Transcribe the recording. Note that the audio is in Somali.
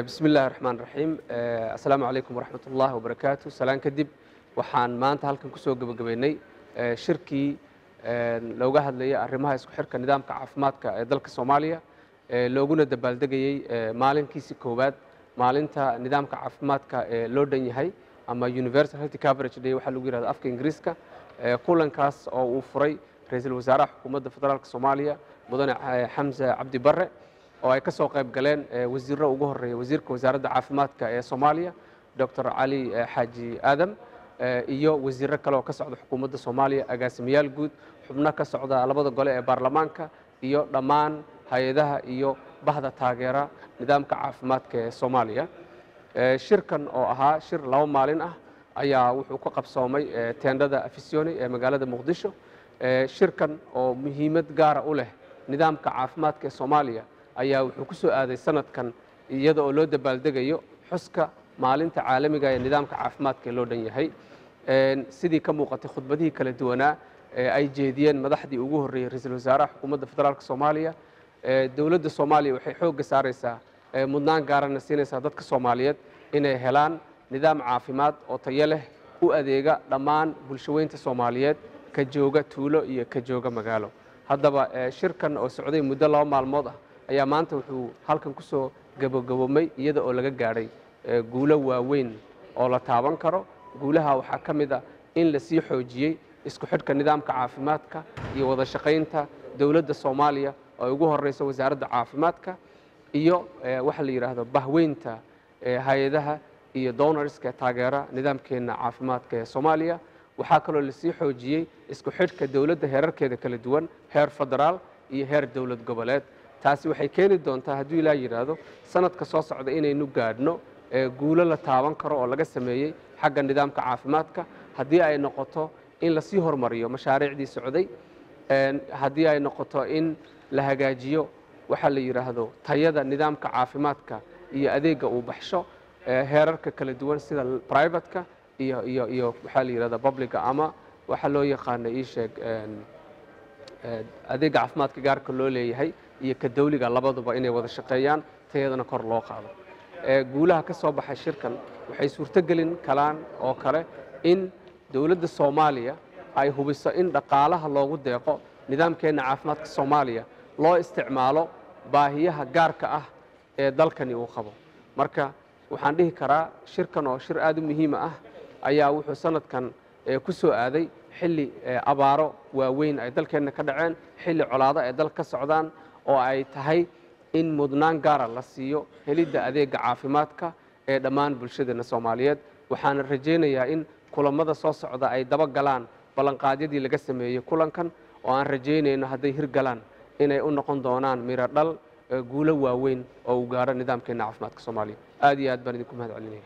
Bismi illahi raxmaan raxiim. Assalaamu calaykum waraxmat ullahi wabarakaatu. Salaan kadib, waxaan maanta halkan kusoo gebagabeynay shirkii looga hadlayay arrimaha isku xirka nidaamka caafimaadka ee dalka Soomaaliya, looguna dabaaldegayey maalinkiisi koowaad, maalinta nidaamka caafimaadka ee loo dhan yahay ama Universal Health Coverage Day waxaa lagu yihahda afka Ingiriiska. Kulankaas oo uu furay ra-iisul wasaaraha xukuumadda federaalka Soomaaliya, mudane Xamse Cabdi Barre, oo ay ka soo qayb galeen wasiirro ugu horreeya wasiirka wasaaradda caafimaadka ee Soomaaliya, Doctor Cali Xaaji Aadam, iyo wasiirro kale oo ka socda xukuumadda Soomaaliya, agaasimayaal guud, xubno ka socda labada gole ee baarlamaanka iyo dhammaan hay-adaha iyo bahda taageera nidaamka caafimaadka ee Soomaaliya. Shirkan oo ahaa shir 2 maalin ah ayaa wuxuu ka qabsoomay teendhada Afisioni ee magaalada Muqdisho. Shirkan oo muhiimad gaara u leh nidaamka caafimaadka ee Soomaaliya ayaa wuxuu ku soo aaday sanadkan iyada oo loo dabaaldegayo xuska maalinta caalamiga ee nidaamka caafimaadka ee loo dhan yahay. Sidii ka muuqatay khudbadihii kala duwanaa ee ay jeediyeen madaxdii ugu horreeyey ra-iisul wasaaraha xukuumadda federaalka Soomaaliya, dowladda Soomaaliya waxay xoogga saaraysaa, mudnaan gaarana siinaysaa dadka Soomaaliyeed inay helaan nidaam caafimaad oo tayo leh, u adeega dhammaan bulshaweynta Soomaaliyeed, ka jooga tuulo iyo ka jooga magaalo. Haddaba shirkan oo socday muddo 2 maalmood ah ayaa maanta wuxuu halkan ku soo gabagaboomay iyada oo laga gaadhay guulo waaweyn oo la taaban karo. Guulaha waxaa ka mid a in lasii xoojiyey isku xidhka nidaamka caafimaadka iyo wada shaqaynta dowladda Soomaaliya oo ay ugu horeyso wasaaradda caafimaadka iyo waxa la yidhaahdo bahweynta hay-adaha iyo donorska taageera nidaamkeenna caafimaadka ee Soomaaliya. Waxaa kaloo lasii xoojiyey isku xidhka dowladda heerarkeeda kala duwan, heer federaal iyo heer dowlad goboleed. Taasi waxay keeni doontaa, hadduu Ilaah yidhaahdo, sanadka soo socda inaynu gaadhno guulo la taaban karo oo laga sameeyey xagga nidaamka caafimaadka, haddii ay noqoto in lasii horumariyo mashaariicdii socday, haddii ay noqoto in la hagaajiyo waxaa la yidhaahdo tayada nidaamka caafimaadka iyo adeegga uu baxsho heerarka kala duwan, sida privateka iyo waxaa la yidhahda publica ama waxaa loo yaqaana ii sheeg adeegga caafimaadka gaarka loo leeyahay iyo ka dawliga, labaduba inay wada shaqeeyaan, tayadana kor loo qaado. Guulaha ka soo baxay shirkan waxay suurtogelin karaan oo kale in dowladda Soomaaliya ay hubiso in dhaqaalaha loogu deeqo nidaamkeenna caafimaadka Soomaaliya loo isticmaalo baahiyaha gaarka ah ee dalkani uu qabo. Marka waxaan dhihi karaa shirkan oo shir aad u muhiima ah ayaa wuxuu sanadkan ku soo aaday xilli abaaro waaweyn ay dalkeenna ka dhaceen, xilli colaado ay dalka ka socdaan, oo ay tahay in mudnaan gaara la siiyo helidda adeegga caafimaadka ee dhammaan bulshadeenna Soomaaliyeed. Waxaana rajaynayaa in kulammada soo socda ay daba galaan ballanqaadyadii laga sameeyey kulankan, oo aan rajaynayno hadday hirgalaan inay u noqon doonaan miro dhal, guulo waaweyn oo uu gaaro nidaamkeenna caafimaadka Soomaaliya. Aad iyo aad baan idinku mahad celinaya.